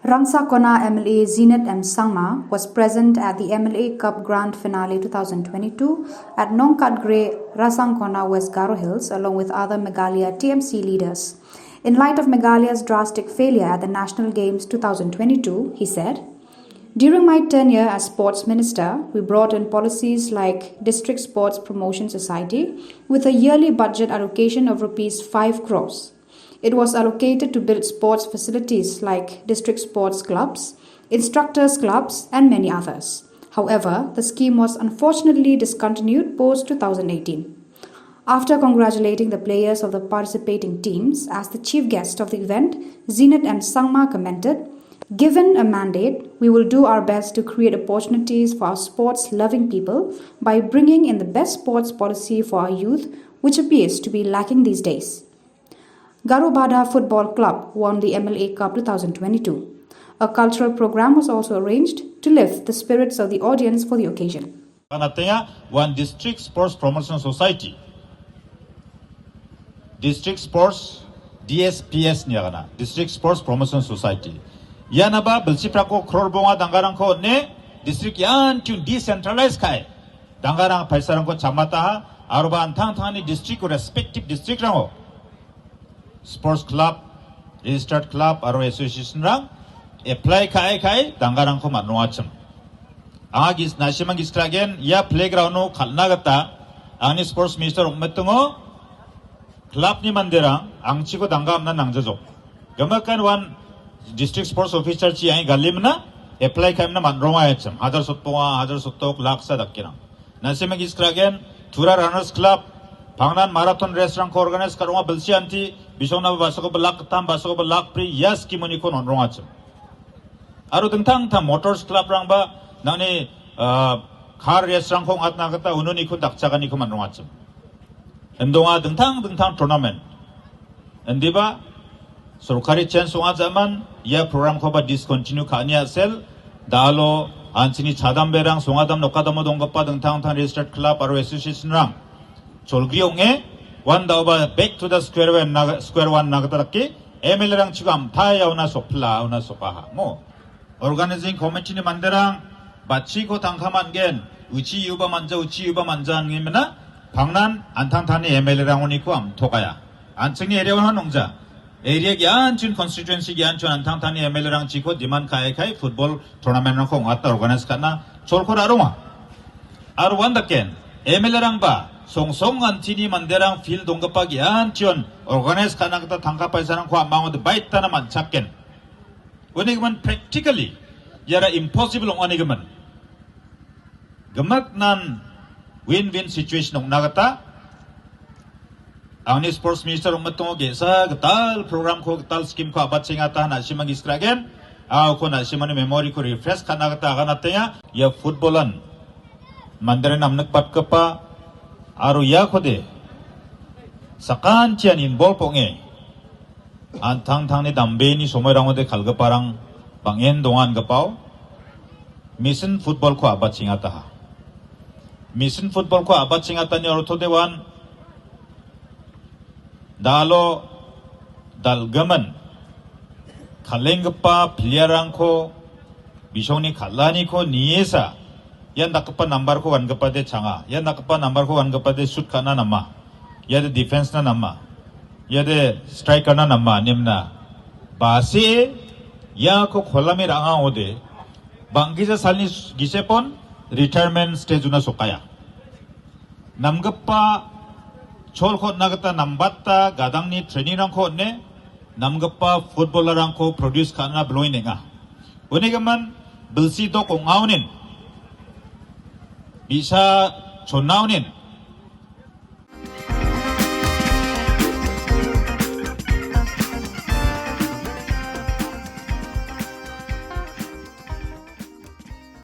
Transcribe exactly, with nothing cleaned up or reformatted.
Ramsakona M L A Zenith M Sangma was present at the M L A Cup Grand Finale two thousand twenty-two at Nongkatgre, Rasangkona, West Garo Hills, along with other Meghalaya T M C leaders. In light of Meghalaya's drastic failure at the National Games two thousand twenty-two, he said, "During my tenure as Sports Minister, we brought in policies like District Sports Promotion Society with a yearly budget allocation of rupees five crores. It was allocated to build sports facilities like district sports clubs, instructors clubs, and many others. However, the scheme was unfortunately discontinued post two thousand eighteen." After congratulating the players of the participating teams, as the chief guest of the event, Zenith M Sangma commented, "Given a mandate, we will do our best to create opportunities for our sports-loving people by bringing in the best sports policy for our youth, which appears to be lacking these days." Garo Bhada Football Club won the M L A Cup two thousand twenty-two. A cultural program was also arranged to lift the spirits of the audience for the occasion. Kanatenga one District Sports Promotion Society. District Sports, D S P S niagana, District Sports Promotion Society. Ianaba bilsiprako crore bonga danggarangko ne district ian tune decentralize kai. Danggarang paisarangko chamataha, aroba antang tangani district ko respective district rango. Sports club, registered club, aro association rang apply kai kai danggarangko manrongachim. Anga gis-, nasimang giskragen, ia playground o kalna gita, angni sports minister ong·metongo, club ni manderang, angchiko dangga amna nangjajok. Gamakan wan district sports officer chi angi galimna, apply kaimna manronga yachim. Hajar sotponga, hajar sotok, laksa dakkenang. Nasimang giskragen, Tura Runners Club, pangnan marathon race rangko organize karonga bilsi anti, bisongna basoko belak ketam, basoko belak pri, yas kimoniko nonrongachim. Aro dingtang dingtang motors club rangba nangni, ah, car race rangko ong·atna gita ununi kun dakchakani ko manrongachim. Indonga dingtang dingtang tournament. Indiba sorkari chance ong·a jaman ia program koba discontinue ka·ani a·sel. Dalo anchini chadamberang songadam nokadamo donggipa dingtang dingtang registered club aro association rang cholgri ong·e, wan daoba back to the square one na, square one na gita dake, M L A rangchiko amtai auna sokpila, auna sokaha. Mo. Organizing committee ni manderang, bachiko tangka man·gen, uchi uba manja, uchi uba manja angi mena, pangnan antang tani M L A rangoniko amtokaya. Anchingni area wan nongja. Area gianchun constituency gianchun antang tani M L A rangchiko demand kai kai football tournament rangko ong·ata organize ka·na cholko ra·ronga. Aro wan daken, M L A rangba, songsong antini manderang field donggipa gianchun organize ka·na gita tangka paisarangko amangode baitana man·chaken. Unigimin practically, iara impossible ong·anigimin. Gimiknan win-win situation ong·na gita, angni sports minister ong·mitongo ge·sa gital program ko, gital scheme ko abatchengata, na·simang giskragen, a, uko na·simangni memory ko refresh ka·na gita aganatenga. Ia footballan mandere namnikbatgipa aro iakode sakantian involve ong·e, antangtangni dambeni somoirangode kalgiparang bang·en donga ingipao, mission football ko abatchengataha. Mission football ko abatchengatani orthodewan dalo dal·gimin kal·enggipa player-rangko bisongni kal·aniko niesa, ian dakgipa nambarko wangipade changa, ian dakgipa nambarko wangipade shoot ka·na nama, iade defense-na nama, iade striker-na nama, nimna. Base iako kolame ra·angode, bang·gija salni gisepon retirement stage-ona sokaya. Namgipa cholko on·na gita nambata gadangni training-rangko on·e, namgipa footballer-rangko produce ka·na bilongenga. Unigimin bilsi dok ong·aonin, bi·sa chonaonin,